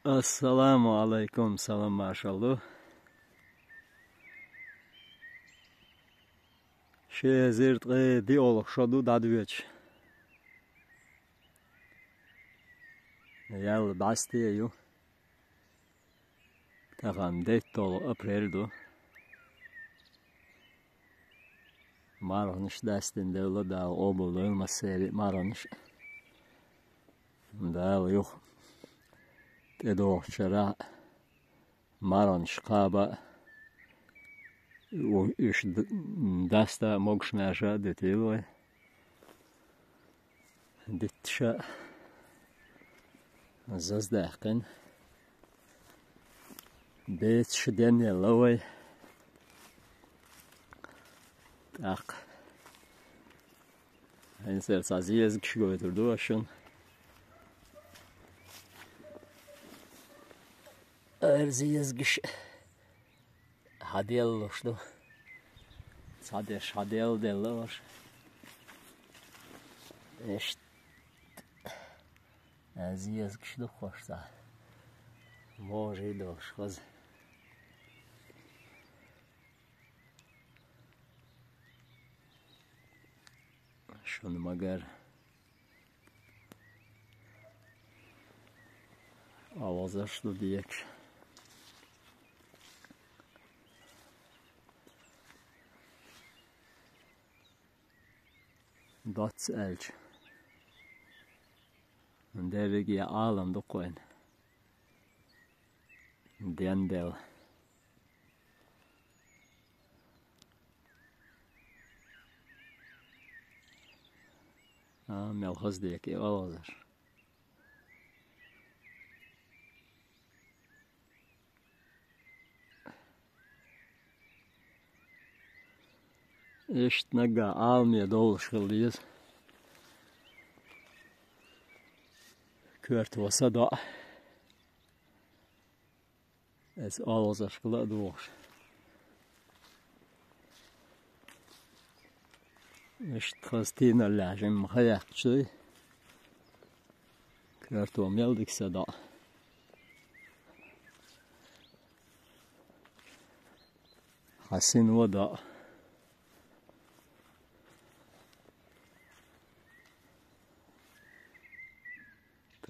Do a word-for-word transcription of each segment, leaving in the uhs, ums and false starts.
Ассаламу алайкум, салам маршалла ду. Ши эзар ткъе диъолгӀа шо ду дӀадоьдуш. Ял дӀасте ю. Тахан деттолгӀа апрель ду. МаргӀанаш дастина делла Дала къобалдойла массеран а маргӀанаш. Дала юха тӀедогӀучу шарахь маргӀанаш кхаба а, у-, уьш д-, даста а, могуш-маьрша а дитийла вай. Дитташ а заздаьккхина. Бецаш денъелла вай. ТӀаккха хӀинца цхьа зезагаш гойтур ду ас шуна. Ара зезагаш хьаделлалуш ду. Цхьадерш хьаделла делла аша. Иштта. Ара зезагаш ду хӀокху цхьа. Можий долуш хаза. Шуна магар. Олхазарш ду декаш. Доцца аьлча, дерриге Ӏалам ду кхойна. Дендел. А, мел хаза декъе олхазарш. Иштта наггахь Ӏаламе довлуш хила деза. Коьрто са доӀа. Эс олхазаршка ла а дохуш. Иштта хаза тийналлехь жимма хан яьккхича дуй. Коьрто мел дика са доӀа. Хьан сино доӀа.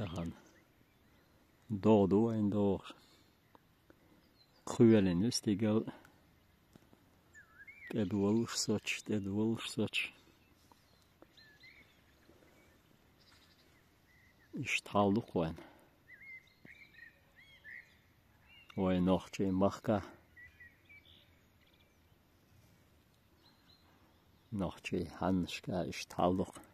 Тахана догӀа ду вайн догӀуш. Кхоьлина ю стигал. ТӀедолуш соцуш, тӀедолуш соцуш. Иштта хьал ду кхойна. Вай нохчий махка. Нохчий хьаннашка иштта хьал ду-кх.